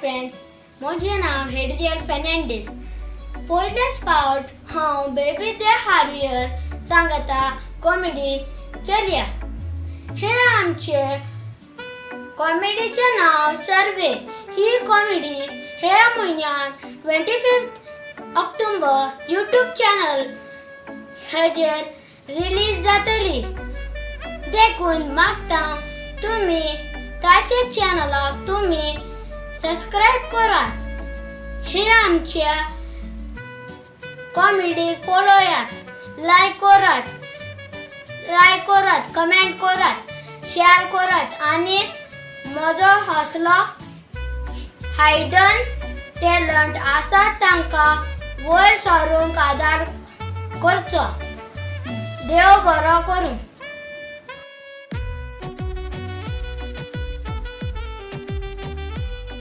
Friends, म्हजें नांव हेडरियल फेर्नांडीस. पयलेच फावट हांव बेबी the हार्वियर सांगता कॉमेडी केल्या. हे आमचे कॉमेडीचें नांव सर्वे. ही कॉमेडी ह्या म्हयन्यान 25 ऑक्टोबर यूट्यूब चॅनल हेजेर रिलीज जातली. देखून मागता तुमी ताचे चॅनलाक तुमी सबस्क्रायब करात. हे आमच्या कॉमेडी पळयात, लायक करात, लायक करात, कमेंट करात, शेअर करात आनी म्हजो हसलो हायडन टॅलंट आसा तांकां वयर सरूंक आदार करचो. देव बरो करूं.